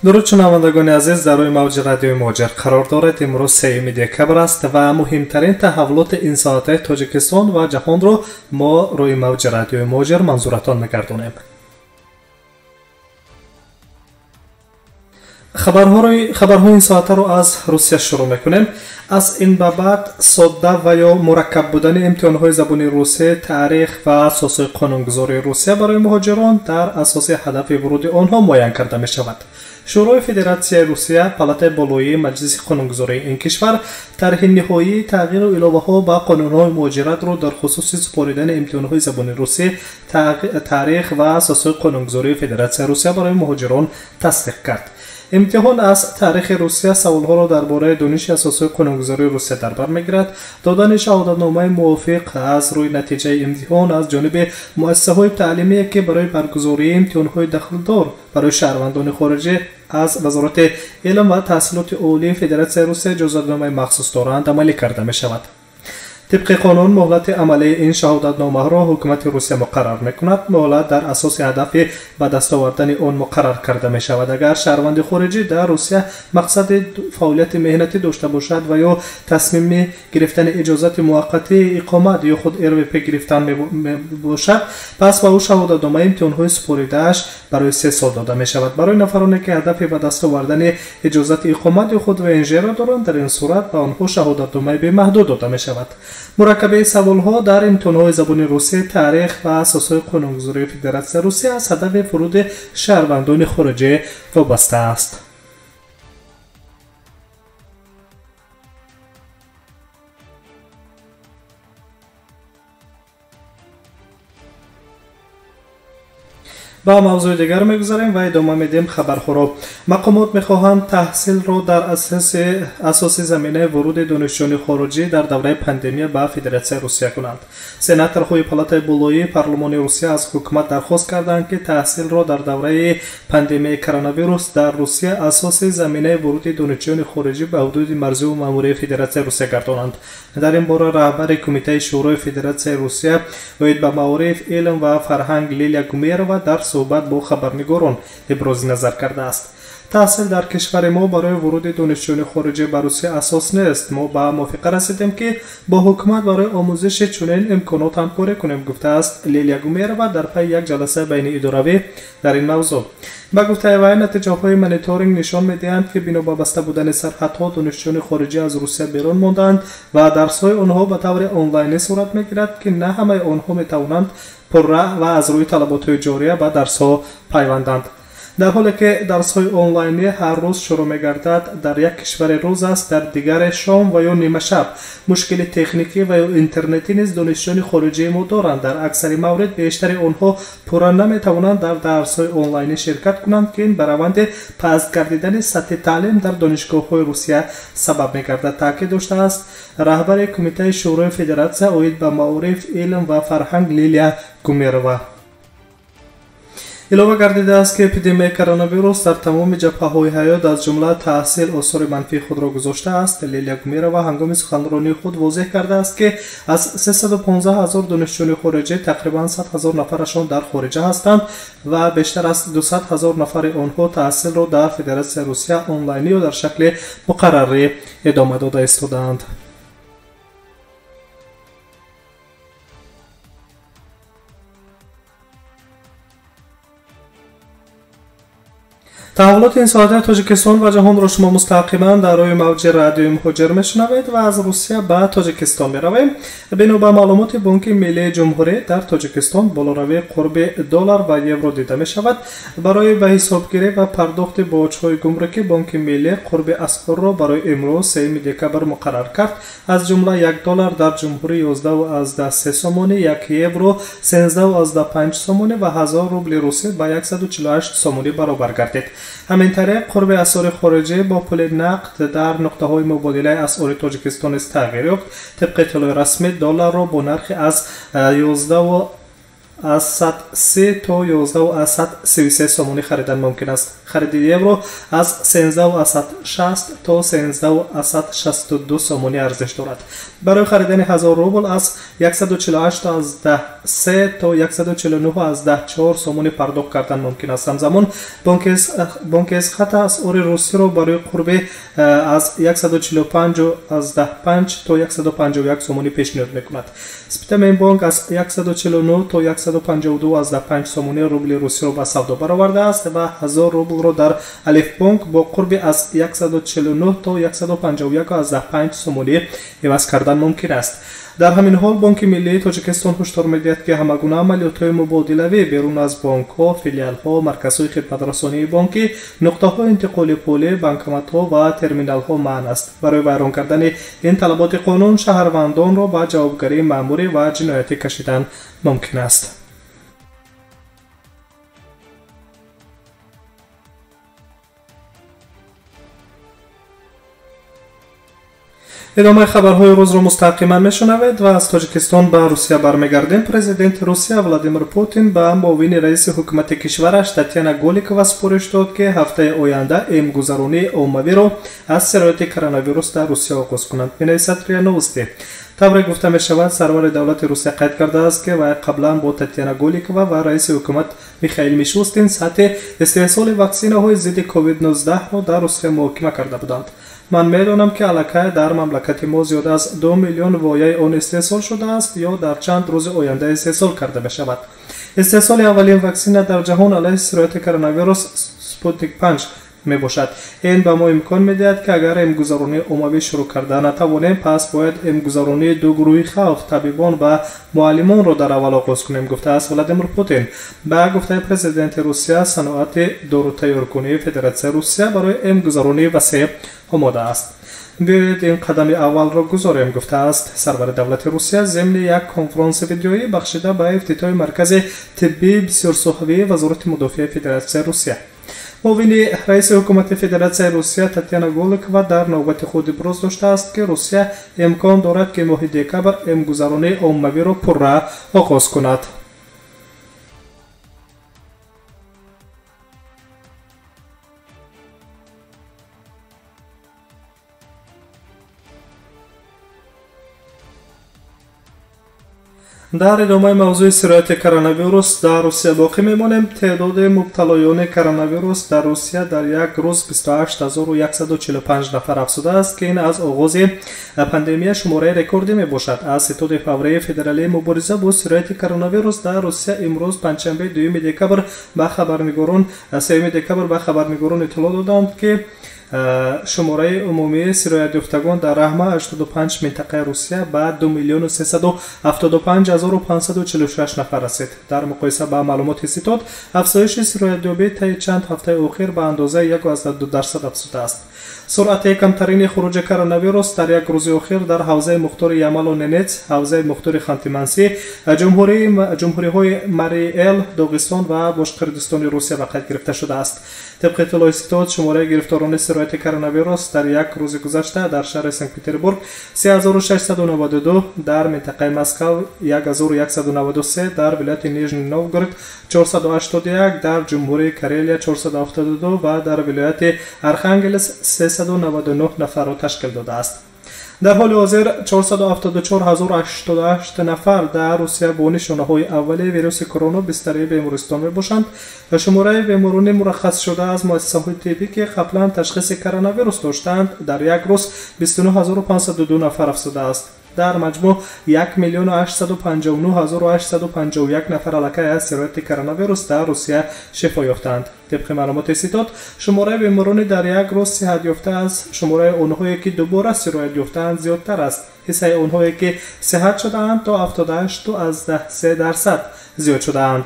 Дуруд шунавандагони азиз, дар рӯи мавҷи радиои Муҳоҷир қарор доред. Имрӯз 3 декабр аст ва муҳимтарин таҳаввулоти ин соатаи Тоҷикистон ва ҷаҳонро мо рӯи мавҷи радиои Муҳоҷир манзуратон мегардонем. Хабарҳои ин соатаро аз Русия шурӯъ мекунем. Аз ин ба баъд содда ва ё мураккаб будани имтиҳонҳои забони русия, таърих ва асосҳои қонунгузории Русия барои муҳоҷирон дар асоси ҳадафи вуруди онҳо муайян карда мешавад. Шӯрои Федератсияи Русия, палатаи болоии Маҷлиси қонунгузории ин кишвар, тарҳи ниҳоии тағйиру иловаҳо ба қонунҳои муҳоҷиратро дар хусуси супоридани имтиҳонҳои забони русӣ, таърих ва асосҳои қонунгузории Федератсияи Русия барои муҳоҷирон тасдиқ кард. Имтиҳон аз таърихи Русия саволҳоро дар бораи дониши асосҳои қонунгузории Русия дар бар мегирад. Додани шаҳодатномаи мувофиқ аз рӯи натиҷаи имтиҳон аз ҷониби муассисаҳои таълимие, ки барои баргузории имтиҳонҳои дахлдор барои шаҳрвандони хориҷӣ аз Вазорати илм ва таҳсилоти олии Федератсияи Русия иҷозатномаи махсус доранд, амалӣ карда мешавад. Тибқи қонун, муҳлати амалии ин шаҳодатномаҳоро ҳукумати Русия муқаррар мекунад. Муҳлат дар асоси ҳадафи ба даст овардани он муқаррар карда мешавад. Агар шаҳрванди хориҷӣ дар Русия мақсади фаъолияти меҳнатӣ дошта бошад ва ё тасмими гирифтани иҷозати муваққатии иқомат ё худ РВП гирифтан мебошад, пас ба ӯ шаҳодатномаи имтиҳонҳои супоридааш барои 3 сол дода мешавад. Барои нафароне ки ҳадафи ба даст овардани иҷозати иқомат ё худ ВНЖ-ро доранд, дар ин сурат ба онҳо шаҳодатномаи бемаҳдуд дода мешавад. Мураккабии саволҳо дар имтиҳонҳои забони русӣ, таърих ва асосҳои қонунгузории Федератсияи Русия аз ҳадафи фуруди шаҳрвандони хориҷӣ вобаста аст. Ба мавзӯи дигар мегузарем ва идома медиҳем хабарҳоро. Мақомот мехоҳанд таҳсилро дар асоси заминаи вуруди донишҷӯёни хориҷӣ дар давраи пандемия ба Федератсияи Русия кунанд. Сенаторҳои палатаи болоии парлумони Русия аз ҳукумат дархост карданд, ки таҳсилро дар давраи пандемияи коронавирус дар Русия асоси заминаи вуруди донишҷӯёни хориҷӣ ба ҳудуди марзиву маъмурии Федератсияи Русия гардонанд. Дар ин бора раҳбари Кумитаи Шӯрои Федератсияи Русия оид ба маориф, илм ва фарҳанг Лилия Гумерова дар суҳбат бо хабарнигорон ибрози назар кардааст. Таҳсил дар кишвари мо барои вуруди донишҷӯёни хориҷӣ ба Русия асос нест. Мо ба мувофиқа расидем, ки бо ҳукумат барои омӯзиши чунин имконот ҳамкорӣ кунем, гуфтааст Лилия Гумерова дар пайи як ҷаласаи байниидоравӣ дар ин мавзӯъ. Ба гуфтаи вай, натиҷаҳои мониторинг нишон медиҳанд, ки бино ба баста будани сарҳадҳо донишҷӯёни хориҷӣ аз Русия берун мондаанд ва дарсҳои онҳо ба таври онлайнӣ сурат мегирад, ки на ҳамаи онҳо метавонанд пурра ва аз рӯи талаботҳои ҷория ба дарсҳо пайванданд. Дар ҳоле ки дарсҳои онлайнӣ ҳар рӯз шурӯъ мегардад, дар як кишваре рӯз аст, дар дигаре шом ва ё нимашаб. Мушкили техникӣ ва ё интернетӣ низ донишҷӯёни хориҷии мо доранд. Дар аксари маврид бештари онҳо пурра наметавонанд дар дарсҳои онлайнӣ ширкат кунанд, ки ин ба раванди паст гардидани сатҳи таълим дар донишгоҳҳои Русия сабаб мегардад, таъкид доштааст раҳбари Кумитаи Шӯрои Федератсия оид ба маориф, илм ва фарҳанг Лилия Гумерова. Илова гардидааст, ки эпидемияи коронавирус дар тамоми ҷабҳаҳои ҳаёт, аз ҷумла таҳсил, осори манфии худро гузоштааст. Лилия Гумерова ҳангоми суханронии худ возеҳ кардааст, ки аз 315 ҳазор донишҷӯёни хориҷӣ тақрибан 100 ҳазор нафарашон дар хориҷа ҳастанд ва бештар аз 200 ҳазор нафари онҳо таҳсилро дар Федератсияи Русия онлайнӣ ё дар шакли муқаррарӣ идома дода истодаанд. Таҳаввулоти ин соатаи Тоҷикистон ва ҷаҳонро шумо мустақиман дар рӯи мавҷи радиои Муҳоҷир мешунавед ва аз Русия ба Тоҷикистон меравем. Бино ба маълумоти Бонки Миллии Ҷумҳурӣ, дар Тоҷикистон болоравии қурби доллар ва евро дида мешавад. Барои ба ҳисобгирӣ ва пардохти боҷҳои гумрукӣ Бонки Миллӣ қурби асъорро барои имрӯз 3 декабр муқаррар кард. Аз ҷумла 1 доллар дар ҷумҳурӣ 11,3 сомонӣ, 1 евро 13,5 сомонӣ ва 1000 рубли русӣ ба 148 сомонӣ баробар гардид. Ҳамин тариқ, қурби асъори хориҷӣ бо пули нақд дар нуқтаҳои мубодилаи асъори Тоҷикистон низ тағйир ёфт. Тибқи иттилои расмӣ, долларро бо нархи аз аз 3 то 11,33 сомонӣ харидан мумкин аст. Хариди евро аз 13,60 то 13,62 сомонӣ арзиш дорад. Барои харидани 1000 рубл аз 148,3 то 149,4 сомонӣ пардохт кардан мумкин аст. Ҳамзамон бонки Эсхата асъори русиро барои қурби аз 145,5 то 151 сомонӣ пешниҳод мекунад. Спитамен бонк аз 149 то 152,5 сомонӣ рубли русиро ба савдо баровардааст ва 1000 рублро дар Алифбонк бо қурби аз 149 то 151,5 сомонӣ иваз кардан мумкин аст. Дар ҳамин ҳол Бонки Миллии Тоҷикистон ҳушдор медиҳад, ки ҳамагуна амалиётҳои мубодилавӣ берун аз бонкҳо, филиалҳо, марказҳои хидматрасонии бонкӣ, нуқтаҳои интиқоли пулӣ, банкоматҳо ва терминалҳо манъ аст. Барои вайрон кардани ин талаботи қонун шаҳрвандонро ба ҷавобгарии маъмурӣ ва ҷиноятӣ кашидан мумкин аст. Идомаи хабарҳои рӯзро мустақиман мешунавед ва аз Тоҷикистон ба Русия бармегардем. Президенти Русия Владимир Путин ба муовини раиси ҳукумати кишвараш Татьяна Голикова супориш дод, ки ҳафтаи оянда эмгузаронии оммавиро аз сирояти коронавирус дар Русия оғоз кунанд, менависад РИА Новости. Тавре гуфта мешавад, сарвари давлати Русия қайд кардааст, ки вай қаблан бо Татьяна Голикова ва раиси ҳукумат Михаил Мишустин сатҳи истеҳсоли ваксинаҳои зидди COVID-19-ро дар Русия муҳокима карда буданд. Ман медонам, ки аллакай дар мамлакати мо зиёд аз 2 миллион вояи он истеҳсол шудааст ё дар чанд рӯзи оянда истеҳсол карда мешавад. Истеҳсоли аввалин ваксина дар ҷаҳон алайҳи сирояти коронавирус Спутник 5 мебошад. Ин ба мо имкон медиҳад, ки агар эмгузаронии оммавӣ шурӯъ карда натавонем, пас бояд эмгузаронии ду гурӯҳи хавф, табибон ва муаллимонро дар аввал оғоз кунем, гуфтааст Владимир Путин. Ба гуфтаи президенти Русия, саноати дорутайёркунии Федератсияи Русия барои эмгузаронии васеъ омода аст. Биёед ин қадами аввалро гузорем, гуфтааст сарвари давлати Русия зимни як конфронси видеоӣ бахшида ба ифтитоҳи маркази тиббии бисёрсоҳавии Вазорати мудофиаи Федератсияи Русия. Муовини раиси ҳукумати Федератсияи Русия Татьяна Голикова дар навбати худ иброз доштааст, ки Русия имкон дорад, ки моҳи декабр эмгузаронии оммавиро пурра оғоз кунад. Дар идомаи мавзӯи сирояти коронавирус дар Русия боқӣ мемонем. Теъдоди мубталоёни коронавирус дар Русия дар як рӯз 28145 нафар афзудааст, ки ин аз оғози пандемия шумораи рекордӣ мебошад. Аз ситоди фаврии федералии мубориза бо сирояти коронавирус дар Русия имрӯз панҷшанбе 2 декабр ба хабарнигорон 3 декабр ба хабарнигорон иттилоъ доданд, ки шумораи умумии сироятёфтагон дар раҳма 85 минтақаи Русия ба 2 375 546 нафар расид. Дар муқоиса ба маълумоти ситод, афзоиши сироятёбӣ таи чанд ҳафтаи охир ба андозаи 1,2% афзудааст. Суръати камтарини хуруҷи коронавирус дар як рӯзи охир дар ҳавзаи мухтори Ямало-Ненец, ҳавзаи мухтори Ханти-Мансӣ, ҷумҳуриҳои Марий-Эл, Доғистон ва Бошқирдистони Русия ба қайд гирифта шудааст. Тибқи иттилои ситод, шумораи гирифторони сирояти коронавирус дар як рӯзи гузашта дар шаҳри Санкт-Петербург 3692, дар минтақаи Москав 1193, дар вилояти Нижний Новгород 481, дар ҷумҳурии Карелия 472 ва дар вилояти Архангелс 399 нафарро ташкил додааст. Дар ҳоли ҳозир 474 088 нафар дар Русия бо нишонаҳои аввалии вируси корона бистарии бемористон мебошанд ва шумораи беморони мураххасшуда аз муассисаҳои тиббӣ, ки қаблан ташхиси коронавирус доштанд, дар як рӯз 29 502 нафар афзудааст. Дар маҷмӯъ 1 859 851 нафар аллакай аз сирояти коронавирус дар Русия шифо ёфтаанд. Тибқи маълумоти ситод, шумораи беморони дар як рӯз сиҳат ёфта аз шумораи онҳое, ки дубора сироят ёфтаанд, зиёдтар аст. Ҳиссаи онҳое, ки сиҳат шудаанд, то 78,3% зиёд шудаанд.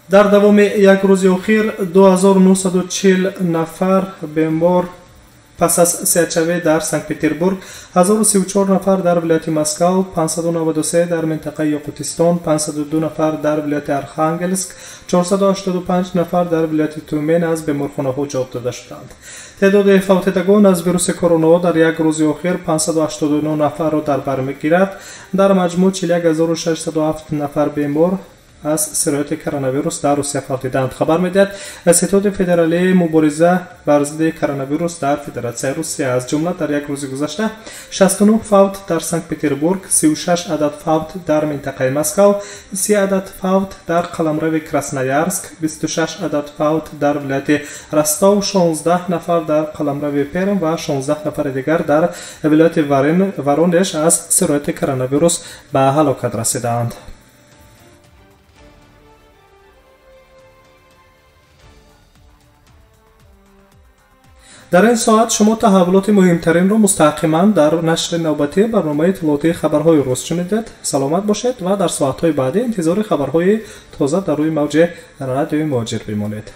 Дар давоми як рӯзи охир 2940 нафар бемор Пас аз сеҳатшавӣ дар Санкт-Петербург 1034 нафар, дар вилояти Москав 593, дар минтақаи Ёқутистон 502 нафар, дар вилояти Архангелск 485 нафар, дар вилояти Тюмен аз беморхонаҳо ҷавоб дода шуданд. Теъдоди фавтидагон аз вируси корона дар як рӯзи охир 589 нафарро дар бар мегирад. Дар маҷмӯъ 41607 нафар бемор аз сирояти коронавирус дар Русия фавтиданд, хабар медиҳад Ситоди федералии мубориза бар зидди коронавирус дар Федератсияи Русия. Аз ҷумла дар як рӯзи гузашта 69 фавт дар Санкт-Петербург, 36 адад фавт дар минтақаи Москав, 30 адад фавт дар қаламрави Красноярск, 26 адад фавт дар вилояти Ростов, 16 нафар дар қаламрави Перм ва 16 нафари дигар дар вилояти Воронеж аз сирояти коронавирус ба ҳалокат расидаанд. Дар ин соат шумо таҳаввулоти муҳимтаринро мустақиман дар нашри навбатии барномаи иттилоотии хабарҳои рӯз шунидед. Саломат бошед ва дар соатҳои баъдӣ интизори хабарҳои тоза дар рӯи мавҷи радиои Муҳоҷир бимонед.